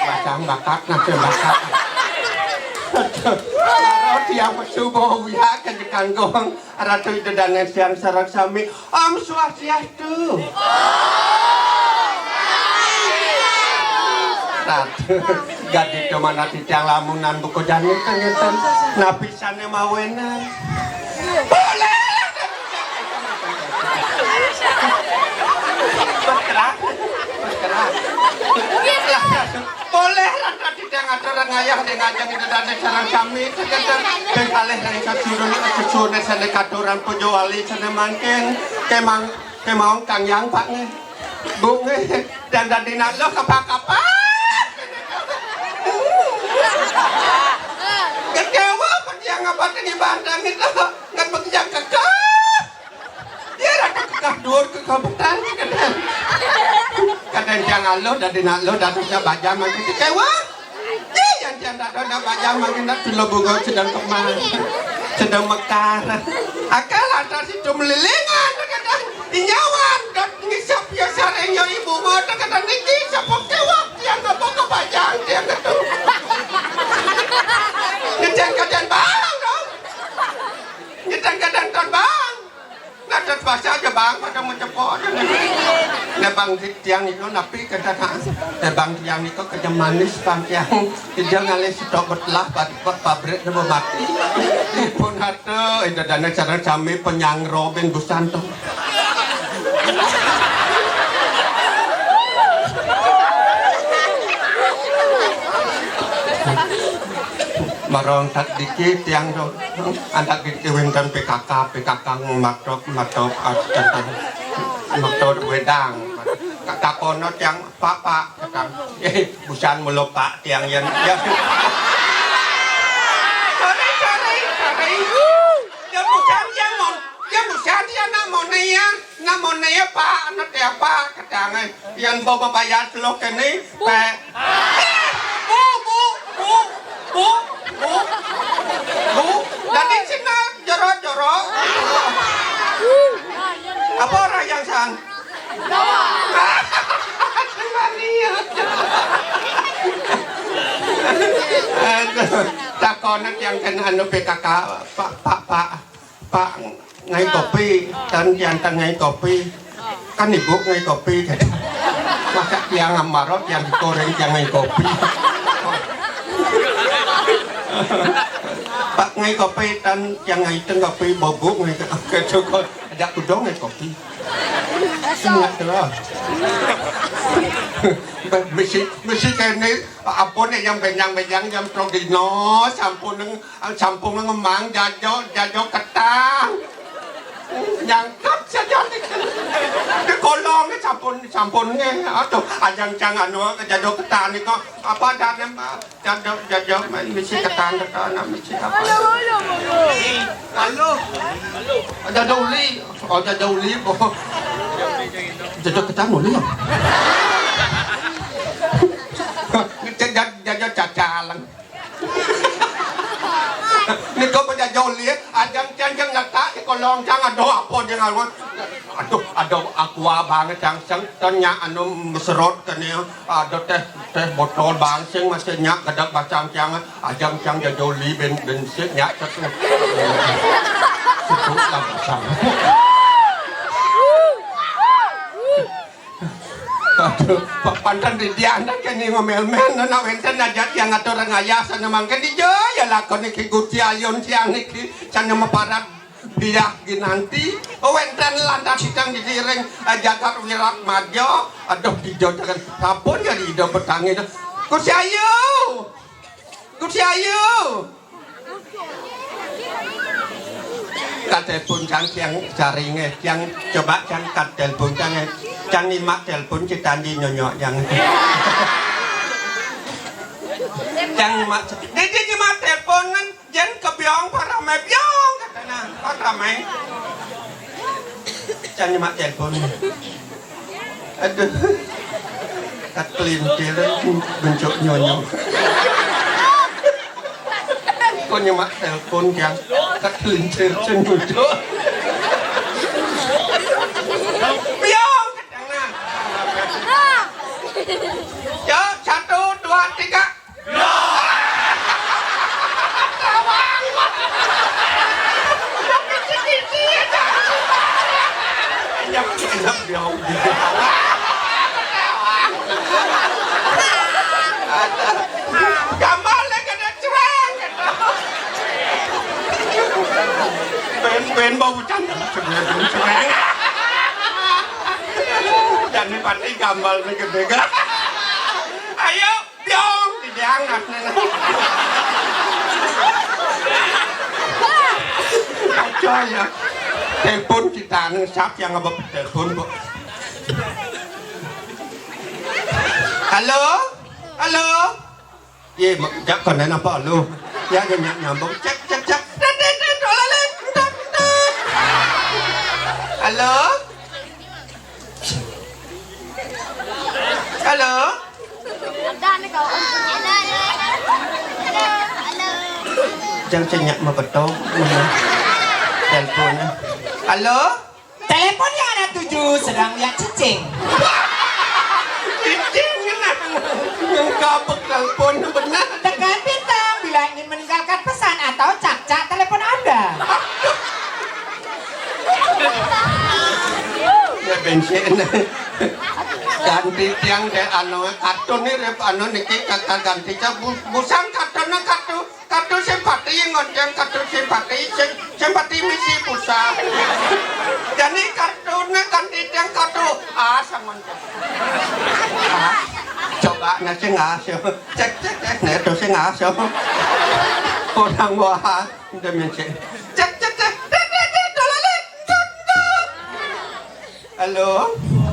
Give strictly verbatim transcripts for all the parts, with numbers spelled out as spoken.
Pasang bakak, nasi bakak. Aduh, tiang subuh ya kan kangkung. Ratu Ida Dané tiang sareng sami. Om Swastiastu. Ratu, gadi to mana titiang lamunan buka jani ngéten. Napi sané mawinan? Boleh. Bergerak. Bergerak. Boleh, Ratu, titiang atur ngayah ring ajeng Ida Dané sareng sami, sekedar pengkalih ring sesuunan, sesuunan sané katuran puja wali sané mangkin. Kémang, kémaon Kang Yang, Pak, nggih. Bu, nggih. Dan dadi nalo kapak-kapak. Kecewa, Pak, yang apa tadi bantang itu? Nggak bekerja kekeh. Dia rada kekah duur, kekah petang, kadang. Kadang tiang aluh, dadi nak aluh, dadosnya bajang, mangkin kecewa. Ih, yang tiang dadosnya bajang, mangkin nak tula bunga sedang kemang. Sedang mekar. Akal lantas itu melilingan, kadang. Inyawan, dot ngisap ya sareng ya ibu, kadang niki, sapa kecewa, tiang ngapa ke bajang, tiang ketu. Ngecen kadang bang, dong. Ngecen kadang ton bang. Nah, terpaksa aja, Bang, pada mau cepok aja. Nah, Bang, ti-, tiang itu napi kata, nah. Eh, Bang, tiang itu kerja manis, Bang, tiang. Dia ngalih stok betelah, pa-, pa-, pabrik dia mau mati. Pun harta, itu dana cara sami penyangro ben busan tuh. Marong tak dikit tiang tuh. Andak gin wénten P K K, P K K matok, matok, ah, tentang matok wedang. Takono tiang, "Pak, Pak," katang. "Eh, busan mula Pak tiang yén." Ya. Sorry, sorry, sorry. Ya busan tiang mon, ya busan tiang nak mon ya. Namanya ya, Pak, anak ya, Pak, katang. Yén bawa bayar telur kéné, Pak. Bu, bu, bu, bu, bu, bu. Dadi sing jorok-jorok. Apa orang yang sang? Sing mani ya. Aduh, takonan yang kena anu P K K, Pak, Pak, Pak. Pak, ngai kopi, tan tiang tan ngai kopi. Kan ibu ngai kopi, kata. Masa tiang amaro, tiang goreng, tiang ngai kopi. Pak ngai kopi, tan tiang ngai teng kopi, bobok ngai ke, ke cukup. Ada kudong ngai kopi. Ingat terus. Mesti, mesti kene, ampun, yang benjang-benjang, yang pro dino, sampun neng, sampun ngemang, jajo, jajo ketang. Nyangkap saja di, di kolong, sampun, sampun nge. Aduh, ajang cang anu, jajo ketang niko, apa ada nem, jajo, jajo, mesti ketang, ketang, mesti apa? Halo. Jajo uli, oh, jajo uli, boh. Jajo ketang uli, ya? Jajo, jajo cacalang. Niko penjajah lihat, ajang cang-cang nyetak di kolong cang, aduh, apa dia ngalawan. Aduh, aduh, aqua banget cang, cang, tanya anu meserot kene, aduh, teh, teh botol bang, sing masih nyak, gedek basang cang, ajang cang jajoli ben, ben sik nyak, cek. Situ lah basang. Aduh, pa-, panten di dia anak ini ngomel-mel, nana wénten aja tiang atur ngayah sana mangke di jaya lakon niki Gusti Ayun tiang niki, sana maparat Biah ginanti, wénten lantas sidang diiring, eh, jagat Wiratmadya. Aduh, dijojaken. Sampun ya diido petangis. Gusti Ayu. Gusti Ayu. Katelpon cang, cang jaringe, cang coba cang katelpon cang, cang nyimak telpon citandi nyonyok cang. Cang nyimak, dadi nyimak telpon kan, jen kebiong parame biong katana, parame. Cang nyimak telpon. Aduh. Kat kelintir bencok nyonyok. Kok nyemak telepon kan? Kat kelintir cenuduk. Biong katana. Yo, satu, dua, tiga. Gambar lagi ada cereng. Ben, ben bau canda. Cereng. Dan ini pasti gambar lagi bega. Ayo. Biong, didiang, nah, nah, nah. Kacau ya. Telepon kita nih, siapa yang ngebet telepon, Bu? Halo? Halo? Iya, mak, jak konen apa lu? Ya, dia ny-, nyambung. Cek, cek, cek. Tet, tet, tet, olale, entot, entot. Halo? Halo? Ada nih, kau. Ada, ada. Halo, halo. Jang cenyak mabetok. Teleponnya. Halo? Telepon yang Anda tuju sedang Uyan cicing. Cicing, nah. Yang kabek telepon benar. Tekan bintang bila ingin meninggalkan pesan atau cak-cak telepon Anda. Ya, bensin. Ganti tiang deh, anu, kartun nih, Rep, anu, niki kakak ganti, Cak. Bu-, busang kartunnya kartu, kartu simpati, ngonceng kartu simpati, sim-, simpati misi pulsa. Jadi kartunnya ganti tiang kartu, ah, sama. Ah, coba, nah, sing, ah, sing. Cek, cek, cek, nah, itu sing, ah, sing. Orang wah. Udah mencet. Cek, cek, cek. Tet, tet, tet, dolale. Entut, entut. Halo?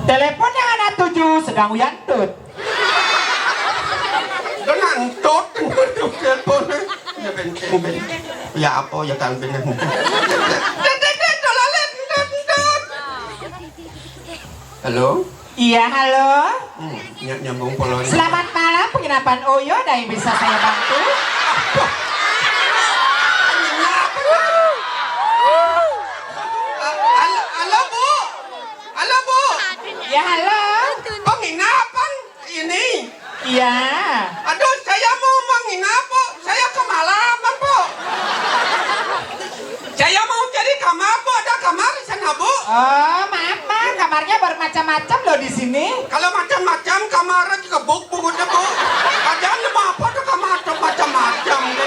Telepon yang Anda tuju sedang Uyan tut. Kena entut, entut, entut, telepon. Ya, ben, ben, ben. Ya, apa ya, kan, ben. Tet, tet, tet, dolale. Entut, entut. Halo? Iya, halo. Hmm, ny-, nyambung polon. Selamat malam, penginapan Oyo, ada yang bisa saya bantu? Halo, halo, Bu. Halo, Bu. Ya, halo. Penginapan ini. Iya. Aduh, saya mau menginap, Bu. Saya kemalaman, Bu. Saya mau cari kamar, Bu. Ada kamar di sana, Bu? Oh, maaf, Mas. Kamarnya bermacam-macam loh di sini. Kalau macam-macam, kamar kebuk, Bu, Bu. Ada nama apa tuh kamar tuh macam-macam, Bu?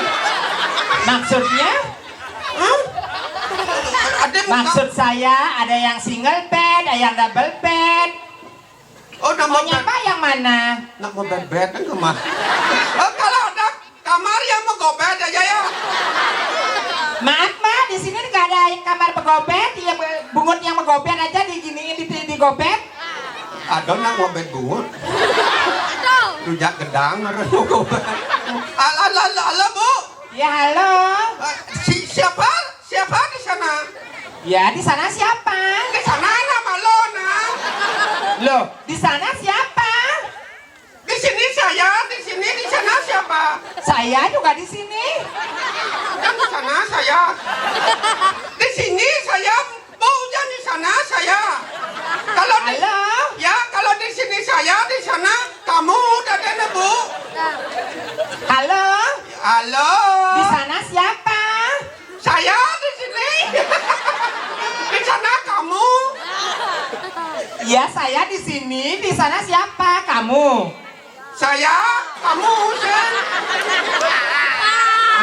Maksudnya? Hah? Ada buka- Maksud saya, ada yang single bed, ada yang double bed. Oh, nama Maunya bed. Apa yang mana? Nak mau bed-bed kan, Mas? Oh, kalau ada kamar yang mau gobed aja ya. Maaf, Mak, di sini nggak ada kamar begobed. Iya, be-, bungut yang megobed aja diginiin, di, di, digobed. Ada nak ngobed bungut. Rujak gedang, harus mau gobed. Al-, al-, al-, halo, Bu. Ya, halo. Eh, si-, siapa? Siapa di sana? Ya, di sana siapa? Di sana nama lo, nah. Loh, di sana siapa? Di sini saya, di sini, di sana siapa? Saya juga di sini. Dan di sana saya. Di sini saya, Bu, dan di sana saya. Kalau di, Halo? Ya, kalau di sini saya, di sana kamu, udah deh, Bu. Halo? Halo? Di sana siapa? Saya di sini. Di sana kamu. Ya, saya di sini. Di sana siapa? Kamu. Saya, kamu, Sen.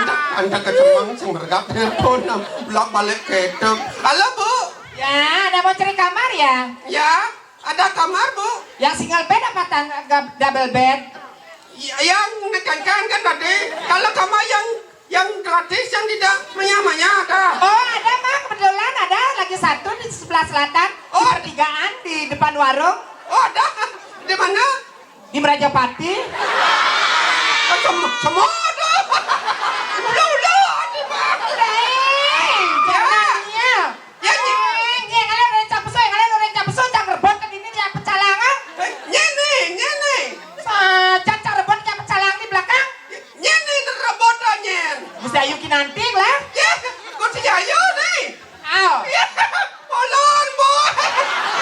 Anak Anda kecemang sing mergap telepon, bolak-balik ketok. Halo, Bu. Ya, ada mau cari kamar ya? Ya, ada kamar, Bu. Yang single bed apa tan-, gab-, double bed? Ya, yang nekankan kan tadi, kalau kamar yang, yang gratis, yang tidak manyah-manyah ada. Oh, ada, Mak. Kebetulan ada lagi satu di sebelah selatan, di Oh. pertigaan, di depan warung. Oh, ada. Di mana? Di Merajapati. Sem-, semua ada. Udah, udah, ada, Pak. Udah, eh, Ya. jangan nangis. Ya, Nyi. Eh, Nyi, kalau udah capek, kalau udah capek, jangan rebut ke sini, dia pecalang, ah. Eh, Nyi nih, Nyi nih. Ah, jangan rebut, dia pecalang di belakang. Nyi nih, rebut, Nyi. Mesti ayu kinanting lah. Ya, kok si Yayu nih? Au. Ya, polon, Bu.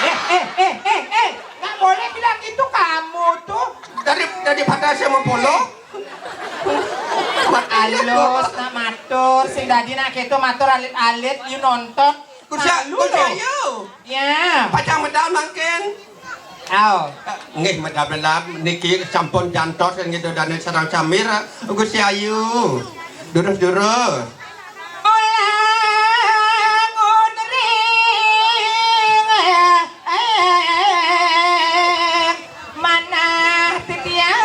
Eh, eh, eh, eh, eh. Nggak boleh bilang gitu kamu tuh. Dari, daripada saya mau polo. Alus, nak matur. Sing dadi nak keto matur alit-alit, you nonton. Kusia, Malu kusia loh. Yu. Ya. Pacang medal mangkin. Au. Nggih, medal-medal niki sampun jantos nggih dodane sareng sami. Gusti Ayu. Durus-durus. Ulang unring manah titiang.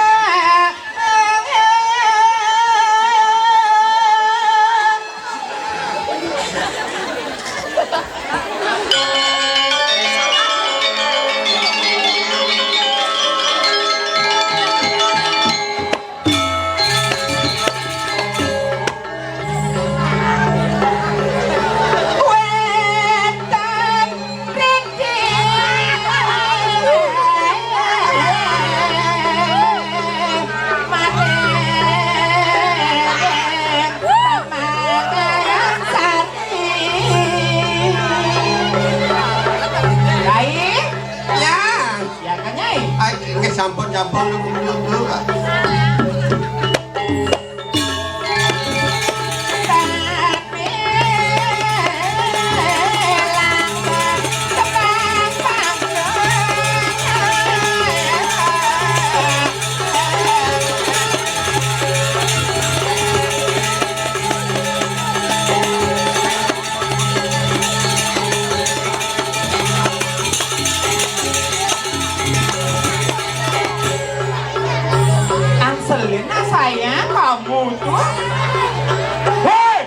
Nyai? Ya. Ya kan, Nyai? Ai, nggih, sampun, sampun, nunggu, nunggu, Pak. Anselin, ah, sayang, kamu tuh. Hei!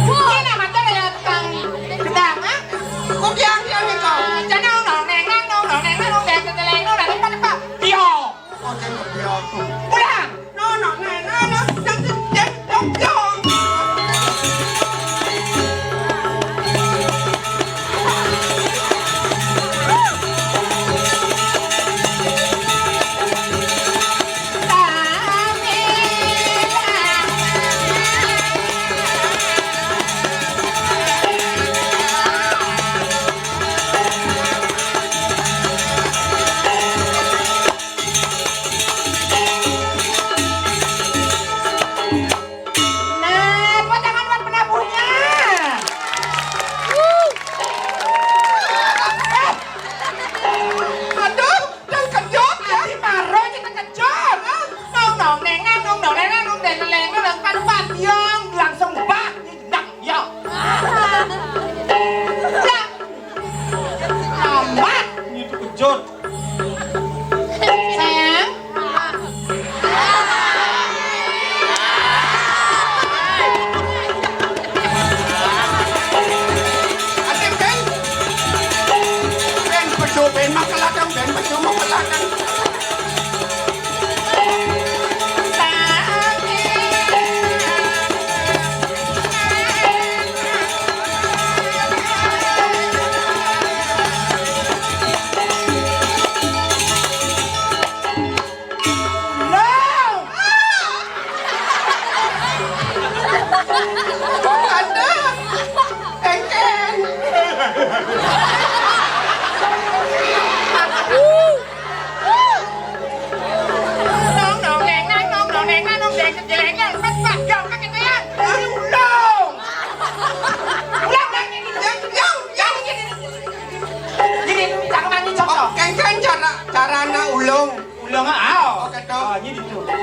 Ini nama tuh ada tukang gedang, ah? Kok tiang-tiang itu? Jangan nong nong neng nang nong nong neng nang nong deng deng deng nong deng deng deng. Iya. Oh, jangan dia tuh. Udah. No, no, no, no, no. Deng, deng, deng, deng, deng. Nah, buat tangan buat penabuhnya. Eh. Aduh, terkejut ya. Adi maro aja terkejut. Nong nong nengang, nong nong nengang, nong deng leng, nong nong pan pan, yong, langsung bak, jedak, yong. Udah. Amat, ini terkejut. Sayang. Adik, Ben. Ben, pesu, Ben, makan ladang, Ben, pesu, makan ladang.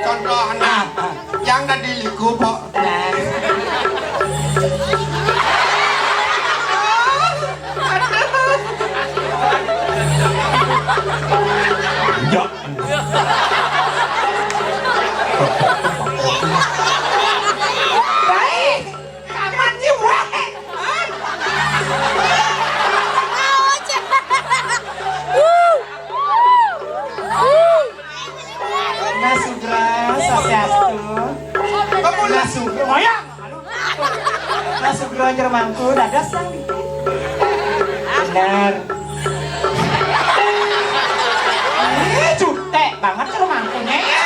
Contoh, nah, yang tadi liku, Pok. Nah. Ya. Baik. Kapan sih, weh? Nasugra, swastiastu. Nasugra, moyang. Nasugra jero mangku, dados yang dikit. Bener. Eh, jutek banget jero mangkunya ya.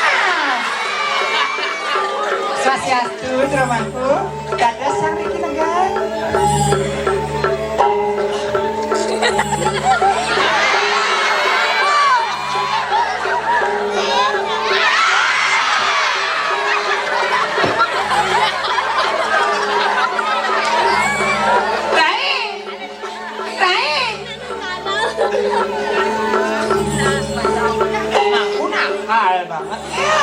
Swastiastu, jero mangku. Dados yang niki negak. Rai, Rai. Aku nakal banget ya.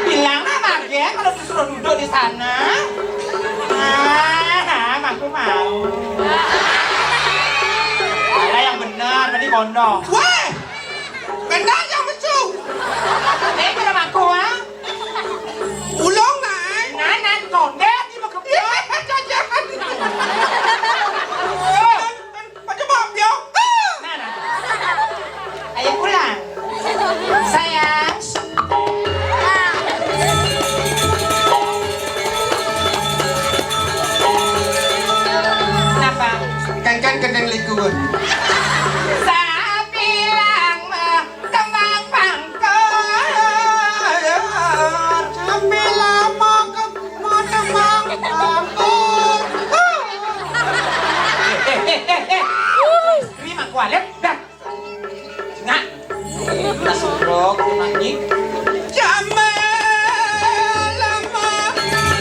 Bilang sama dia kalau disuruh duduk di sana. Ah, aku mau. Ada yang benar, tadi kondong. Weh, benar yang lucu. Ini kenapa aku, ah? Ulung, Nay. Nah, nah, condet, ini mau ke. Iya, jajan. Aja maaf ya. Nah, nah. Ayo pulang. Sayang. Kenapa? Kan, kan gendeng likur. Sabilang mah kembang pangkul. Sabilang mah ke-, mah kembang pangkul. Eh, eh, eh, eh, eh. Terima kualet dah. Nah, kita subrok, kita nyanyi. Jamal lama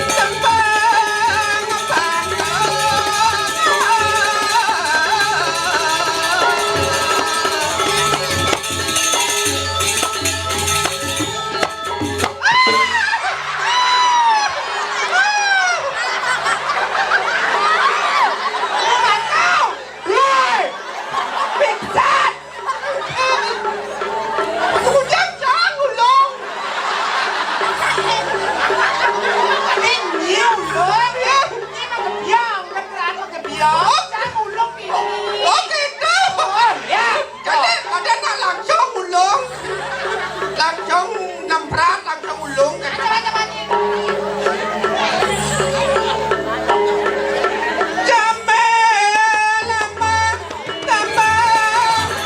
tembang pangkul. Woi! Pingsan! Aku jam sang ulung. Ini ulung ya. Ini mah kebiang, beneran mah kebiang. Sang ulung ini. Oh, gitu. Oh, ya. Jadi, pada nak langsung ulung. Langsung nemprat, langsung ulung. Macam-macam aja. Jamé lama tambah agung.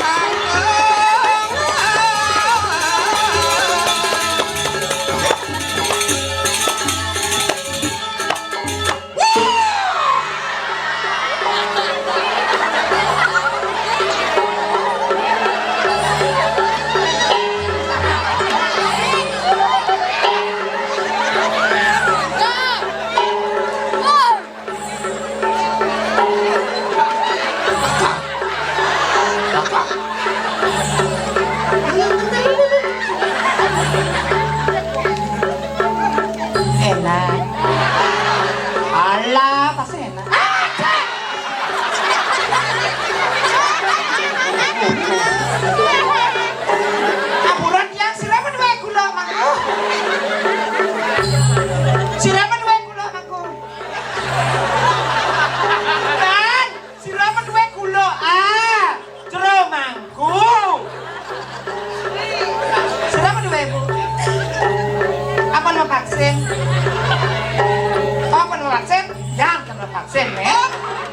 Enak. Alah, pasti enak. Ah, cek. Ampura, Yang, sira men duwe gula, Mangku? Sira men duwe gula, Mangku? Kan, sira men duwe gula, ah, jero mangku. Sira men duwe, Bu? Apa no vaksin? Apa no vaksin? Yang kena vaksin, eh?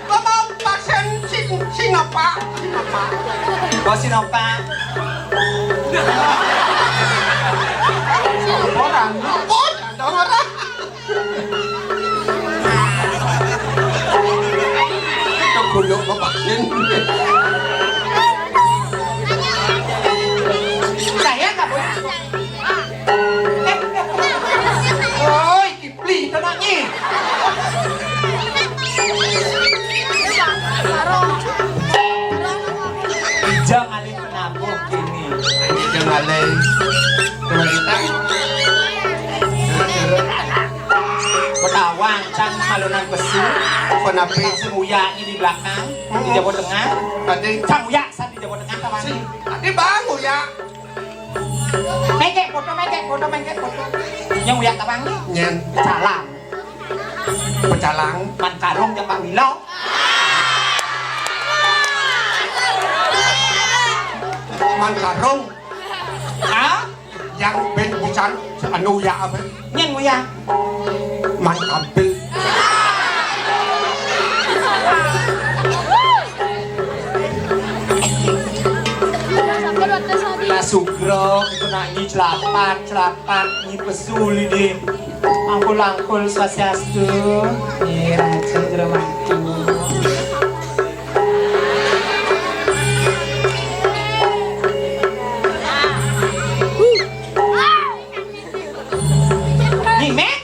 Kok mau vaksin Sin-, Sinovac? Sinovac. Oh, Sinovac. Orang. Oh, orang. Kegulung kok vaksin. Saya nggak boleh. Eh, eh, eh. Oi, Kipli, tenang, Nyi. Jangan penabuh ini. Jangan. Coba kita. Nang besu. Apa napi? Sing uyak di belakang, di Jawa Tengah. Tadi. Sang uyak, sang di Jawa Tengah, kawan. Tadi bang uyak. Mengkek foto, mengkek foto, mengkek foto. Yang uyak kawan ni. Nyen. Salam. Pecalang. Man karung yang Pak Wilo. Man karung. Hah? Yang ben bucan anu ya apa? Nyeng ya. Man kampil. Nah, Sugro itu nak nyi celapat, celapat, nyi pesul ini. Angkul-angkul swastiastu. Nggih, rahayu jero mantu. Nggih, Mek.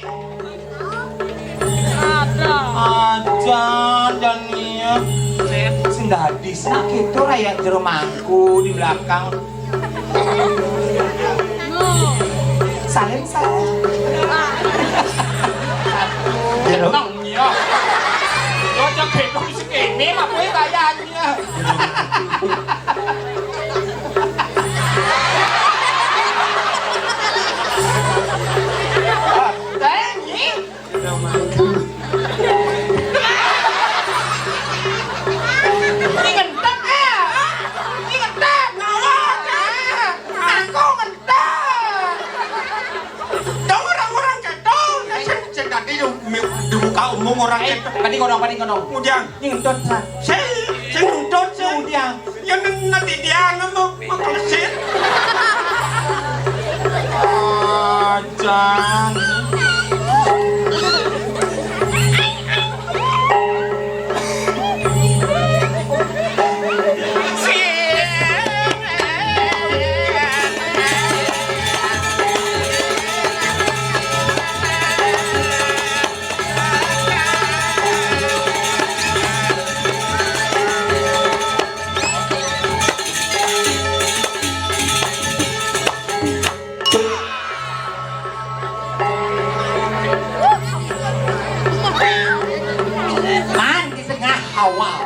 Ajan dan iya. Sing dadi nak keto raya jero mangku di belakang. Salim, salim. Jeneng iya. Yo cek gendong sekene mah kowe kayane. Tengi. Ini ngentek, eh. Ini ngentek, ngawak, eh. Aku ngentek. Dong orang-orang keto, sing, sing tadi di, di muka umum orang keto. Padi kono, padi kono. Kemudian. Ini ngentut, ha. Sing, sing ngentut, sing. Kemudian. Ya nanti dia ngomong, mau kelesin. Ajan. Man di tengah awal.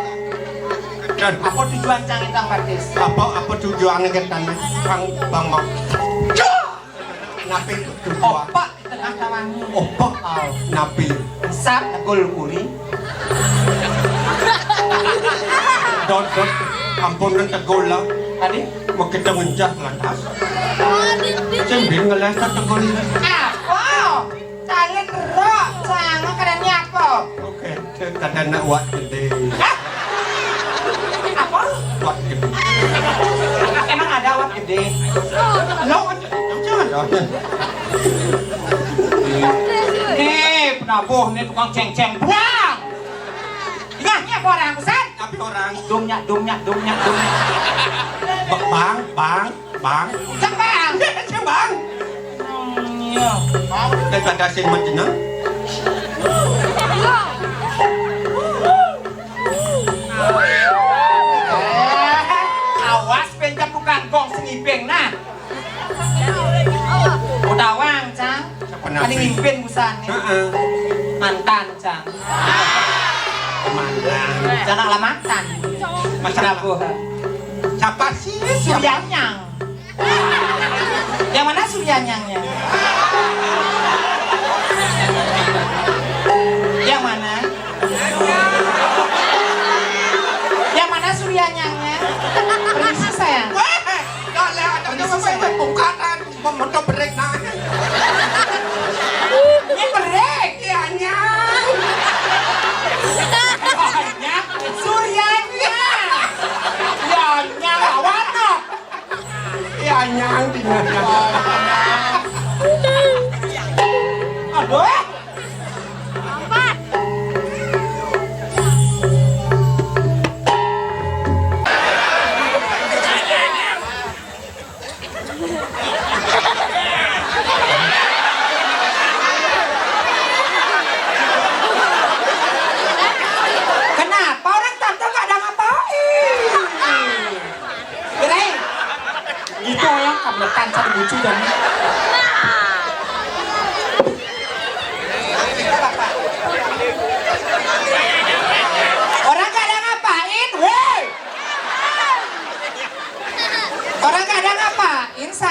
Dan apa tujuan cang itu, Bang Batis? Apa, apa tujuannya ke tanah Bang, Bang Mak? Napi tujuan? Opak di tengah tawangi. Opak. Aw. Napi? Sap negul kuri. Dot, dot. Ampun, tegul lah. Tadi? Mau kita mencah lantas. Sing bin ngeles tegul. Apa? Cangé terus, cangé kerennya apa? Oke, kadang nak wak gedé. Hah? Apa? Wak gedé. Emang ada wak gedé? Lo, jangan dong. Nih, penabuh, nih tukang ceng-ceng. Buang! Ingat, ini apa orang, Ustaz? Tapi orang. Dumnya, dumnya, dumnya, dumnya. Bang, bang, bang. Bang. Bang. Hmm, iya. Daripada sing menjeneng. Eh, awas, pencet tukang gong sing ibing, nah. Utawang, Cang. Sapa nabi? Paling mimpin busane. Heeh. Mantan, Cang. Mantan. Cang lama mantan. Mas Prabu. Siapa sih? Suryanyang. Yang mana Suryanyangnya? Yang mana? Yang mana Suryanyangnya? Permisi, sayang. Weh, dah lah, ada. Permisi, sayang. Bukan. Memoto break nah. Ini break ya, Nyang. Banyak Suryanya. Ya, Nyang lawan no. Ya, Nyang, di mana?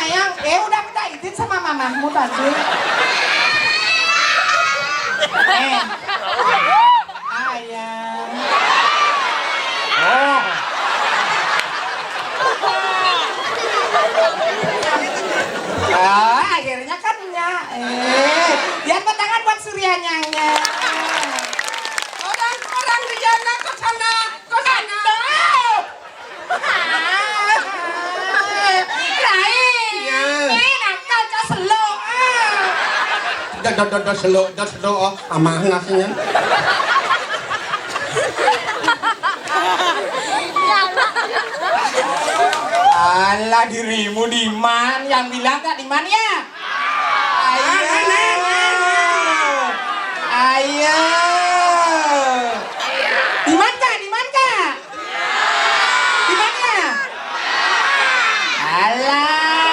Sayang, eh, udah minta izin sama mamahmu tadi. Eh, sayang. Oh. Ah, akhirnya kan ya. Eh, lihat tangan buat Suryanyangnya. Orang-orang di sana ke sana, ke sana. Rai, ya. Ini nakal, cak seluk. Dah, dah, dah, dah, seluk, dah, seluk, oh. Amah ngasihnya. Alah, dirimu di man? Yang bilang tak di man ya? Ayo. Ayo. Di man kak? Di man kak? Di man kak? Alah.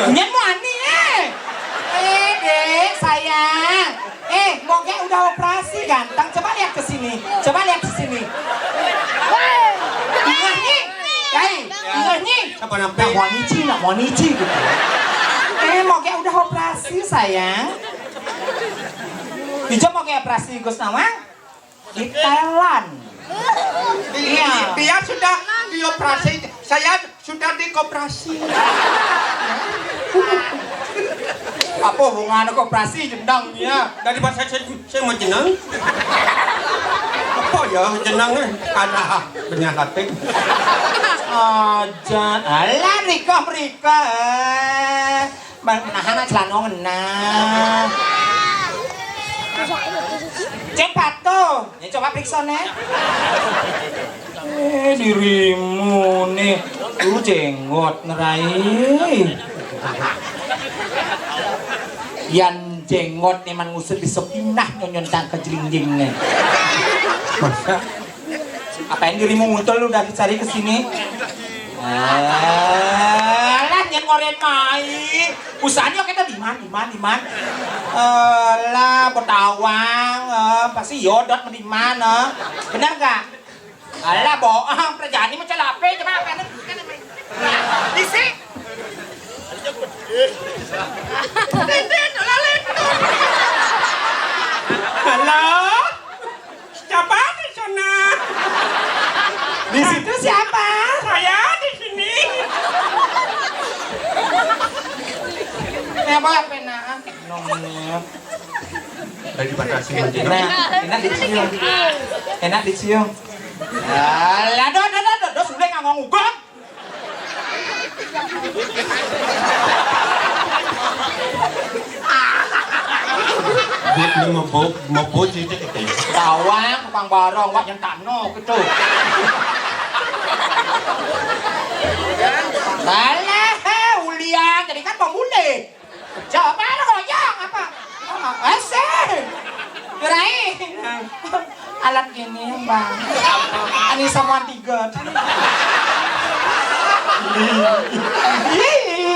Nyen mau ani, eh. Eh, Dek, sayang. Eh, Moge udah operasi, ganteng. Coba lihat ke sini. Coba lihat ke sini. Ingat nih. Yai, ingat nih. Siapa nampe? Nak mau nici, nak mau nici gitu. Eh, Moge udah operasi, sayang. Ijo Moge operasi, Gus Nawang. Di Thailand. Iya. Dia sudah dioperasi, saya sudah dikoperasi. Apa hubungannya koperasi jendang ya? Dari bahasa saya, saya mau jenang. Apa ya jenang, eh? Ada benyah hati. Aja, alah, riko, riko. Bang, menahan aja lah, nong, nah. Cek patuh. Ya, coba periksa, nih. Eh, dirimu nih. Lu jenggot ngerai. Yan jenggot nih man ngusir bisa pindah nyonyon tang ke jelingjing nih. Masa? Apain dirimu muncul lu dari cari ke sini? Alah, nyen ngoren mai. Usahanya kita di mana, di mana, di mana? Alah, Betawang, eh, pasti yodot di mana? Benar gak? Alah, bohong, perjani macam apa? Coba apa? Di sini. Tintin, lalit. Halo? Siapa di sana? Di situ siapa? Saya di sini. Ya, Bang, pena. Nomor. Dari batasi. Nah, enak dicium. Enak dicium. Alah, doh, doh, doh, doh, doh, sudah nggak ngomong. Buat ni mabuk, mabuk cerita kita. Tawang, tukang barong, wak nyentakno gitu. Balah, he, ulian, jadi kan pemulih. Coba lo goyang apa? Oh, eh, sih. Gerai. Alat gini, Bang. Ani sama tiga.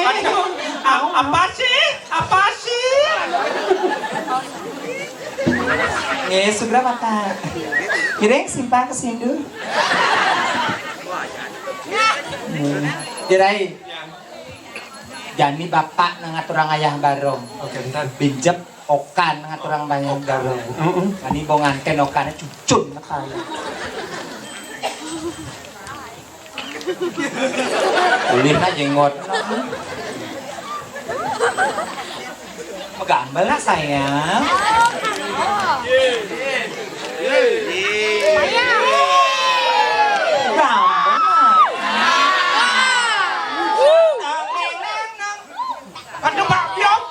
Aduh, a-, apa sih? Apa sih? Nggih, sugra mata. Kireng simpang kesindu. Gerai. Jani bapak nang ngaturang ayah barong. Oke, ntar. Binjep okan nang ngaturang ayah barong. Heeh. Jani bo nganten okannya cucun kepala. Ulih na jenggot. Megambel lah, sayang. Gambel lah. Aduh, Pak Biong.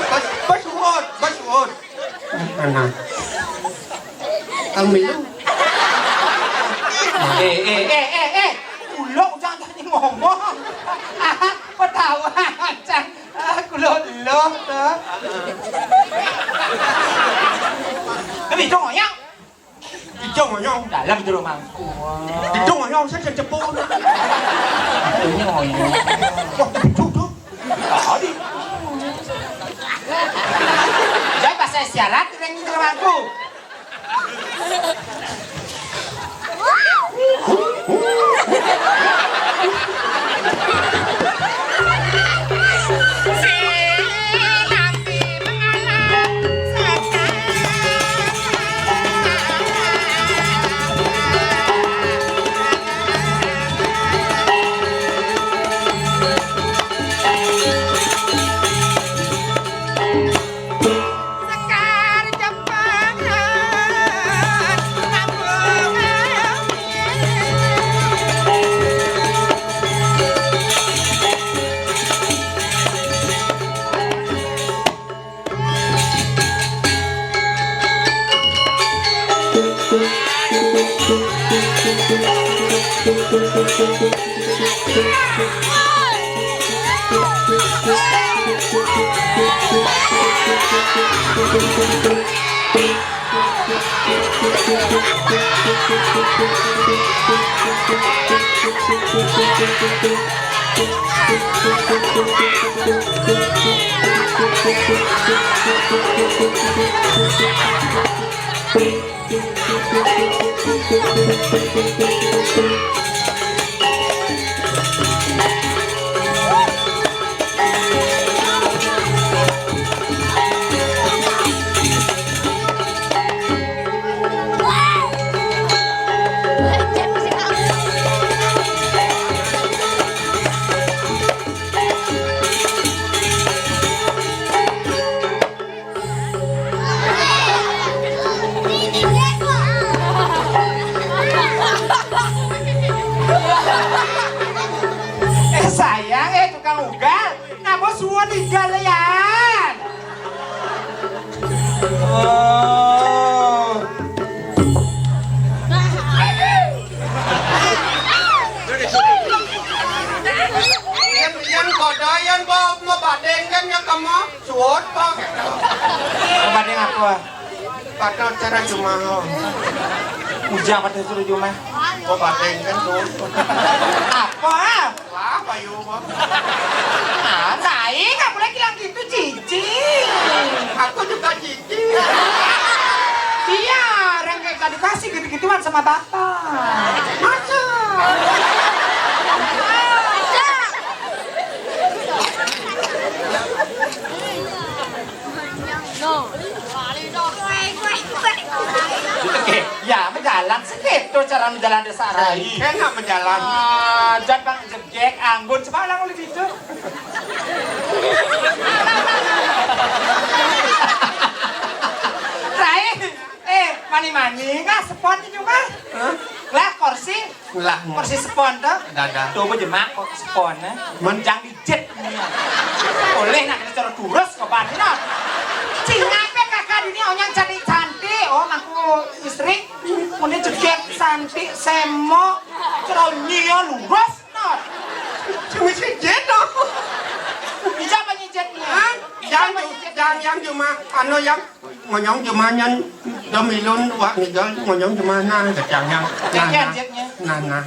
Bos, bos, urut, bos, urut. Mana? Kang Milu. Eh, eh, eh, eh, eh. Ulo jangan tadi ngomong. Ketawa, Cang. Ah, kulo lo tuh. Tapi itu ngoyang. Itu ngoyang. Dalam jero mangku. Itu ngoyang, saya cepu. Itu ngoyang. Wah, itu tuh. Tadi. Jangan pas saya siaran, itu yang jero mangku. Eh, sayang, eh, tukang ugal. Napa suwun ugal, Yan? Oh. Yan, yan kodo, yan mau, mau badeng kan, yan kamu suwun, Pak. Mau badeng apa? Patut cara cuma, oh. Ujang patut suruh cuma. Oh, badeng kan suwun. Apa? Lah, payu apa? Ah, saing, aku lagi bilang gitu, Cici. Aku juga Cici. Iya, orang kayak gak dikasih gitu-gituan sama bapak. Masa? Oke, ya, menjalan segitu cara menjalan desa Rai. Enak menjalan. Ah, jangan Bang Jegek, anggun. Coba ulang oleh itu. Rai, eh, mani-mani, nggak sepon itu mah. Hah? Lah, kursi. Lah, kursi sepon tuh. Dadah. Tuh, apa jemak kok sepon, eh? Men- Jangan dijet. Boleh nak kena cara durus ke bandina. Cing, apa kakak ini onyang cantik-cantik? Oh, aku istri. Punya jeget cantik, semok. Cara nyia lurus, no. Cuma sejet, no. Bisa apa nyejetnya? Hah? Bisa Yang, apa nyejetnya? Yang, yang cuma, anu, yang Ngonyong jemanyan demilun wak ngidol ngonyong jemana kecangnya. Nah, nah. Nah, nah.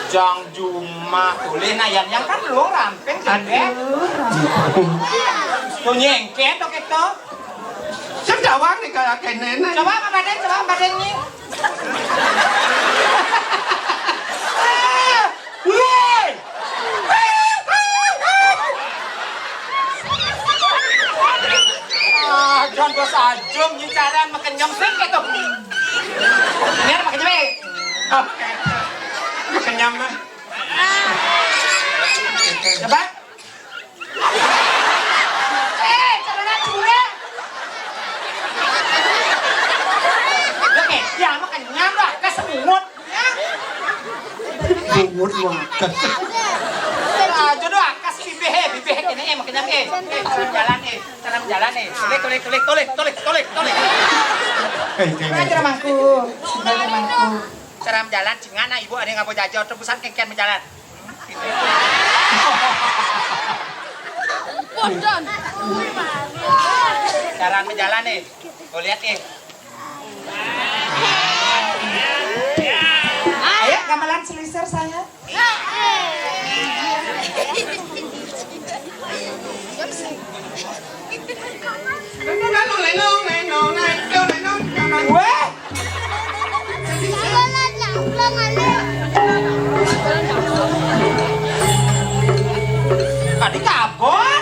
Jang Juma, boleh nah, yang, yang kan lu ramping, Jang. Aduh. Tuh nyengket, tuh, gitu. Sendawang nih kayak kene, nih. Coba, Pak Baden, coba, Pak Baden, nih. Woi! Ah, Jon bos ajung nyicaran makenyem sing gitu. Ini ada makenyem, eh. Oh, makenyem, eh. Coba. Eh, celana curang. Oke, ya makan nyam lah, ke semungut. Ya. Bungut makan. Ah, jodoh akas bibih, eh, bibih kene, eh, makan nyam, eh. Eh, jalan, eh. Jalan, jalan, eh. Toleh, toleh, toleh, toleh, toleh, toleh, toleh. Eh, jangan. Ajar mangku. Ajar mangku. Cara jalan, cingana ibu ada yang ngapa jajar, tebusan kengkian menjalan. Cara menjalan nih. Kau lihat nih. Ayo, gamelan selisir saya. Weh. Tadi kabur.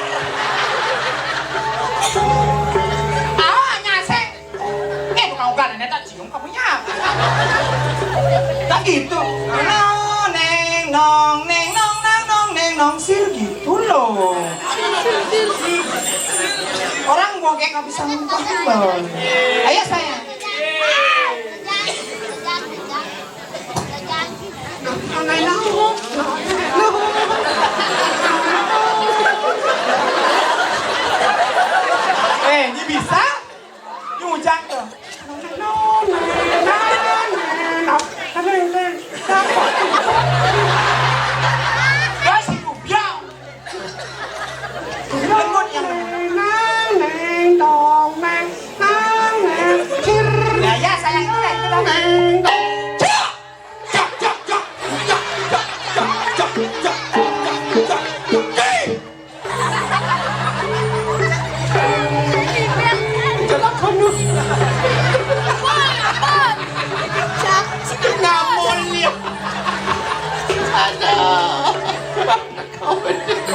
Awak nyasek. Eh, tukang ugal ini tak cium kamunya. Tak gitu. Nong, neng, nong, neng, nong, nang, nong, neng, nong, sir gitu loh. Orang bogek nggak bisa ngumpet loh. Ayo sayang. Eh, ini bisa? Ini ujang tuh.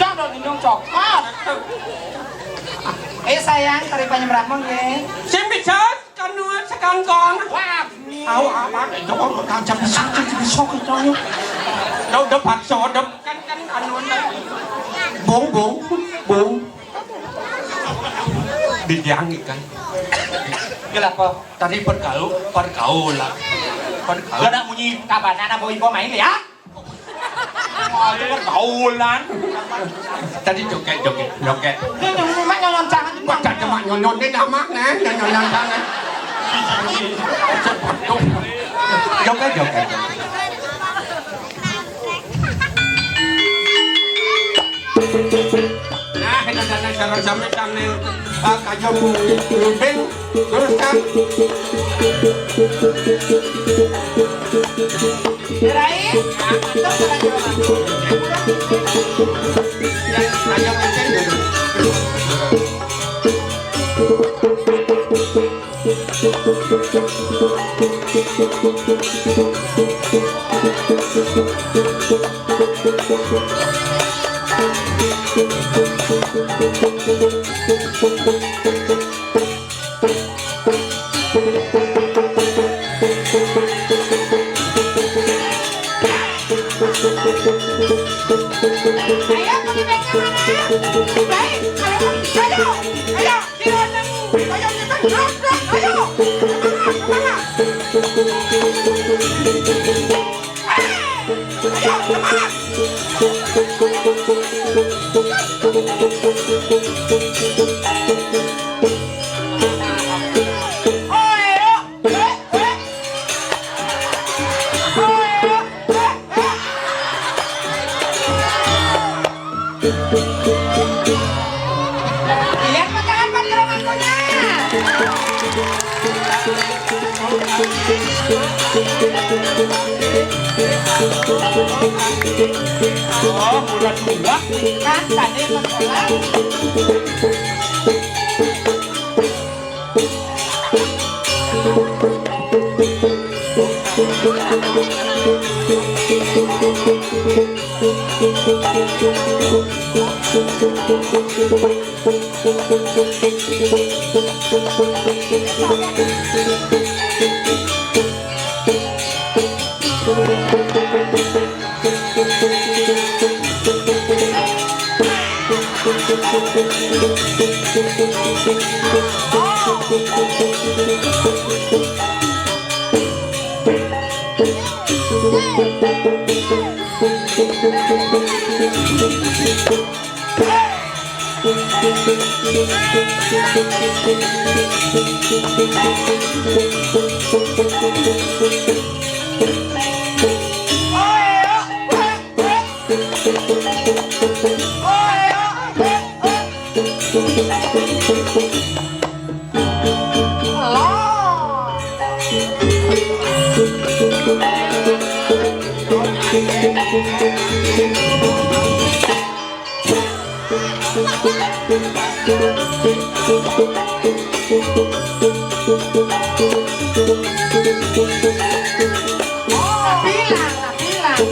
Cok, dong, minum coklat. Eh, sayang, tari panyembrahmu, nggih. Sing bisa kanu sekangkong. Wah, tahu apa? Joko tancap bisa, bisa kita. Udah, udah paksa, udah kan, kan anu. Bung, bung, bung. Didiangi kan. Kenapa? Tadi pergau, pergaulan. Pergaulan. Gak ada munyi kabanan apa info main ya? Ayo pergaulan. Tadi joget, joget, joget. Ini mak nyolong tangan. Wah, gak ada mak nyolong, ini nama, nih, nyolong tangan. Joget, joget, joget. Nah, kita datang sareng sami tanging, ah, kajeng Bing, terus kan. Rai, atur saja. Yang ayam aja ya. Ayo, kami pegang mana? Baik, ayo, ayo, ayo, ayo, ayo, ayo, ayo, ayo, ayo, ayo, ayo, ayo, ayo, Lihat pecahan Pak Jero mangkoknya. Oh, bulan dua. Kan tadi masalah. Bilang, bilang.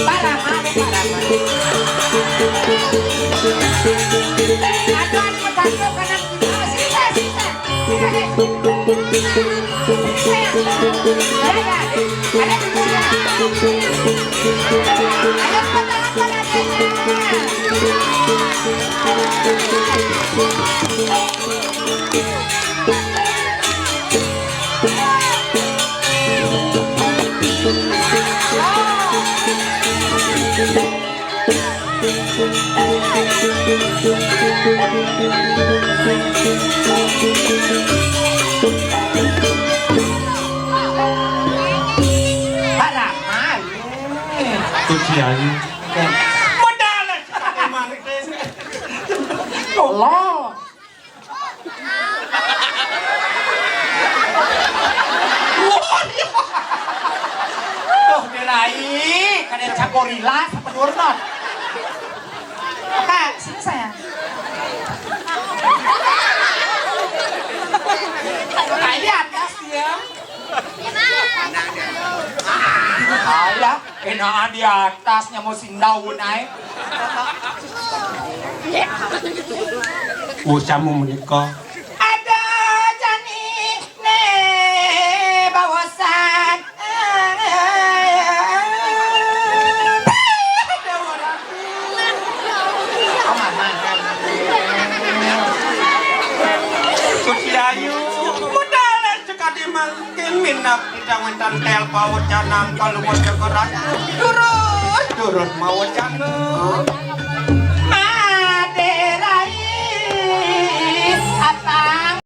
Para mane, para mane. Aduh, aduh, aduh, aduh, sini, sini, sini. Sini, sini. Ayo, ayo, ayo. Ayo, ayo, ayo. Pak Rama, ini. Tuh, Cian. Modal. Tolong. Wah, iya. Tuh, belain, kada cak gorila, sapenurna. Kak, sini sayang. Di atas dia. Alah, enakan di atas nyamuk sing daun ae. Usamu menika. Ada jani ne bawasan. Gusti Ayu, budal sekadi mangkin minab kita wonten tel pawucanan kalumur Jagarat. Durus, durus mawucana.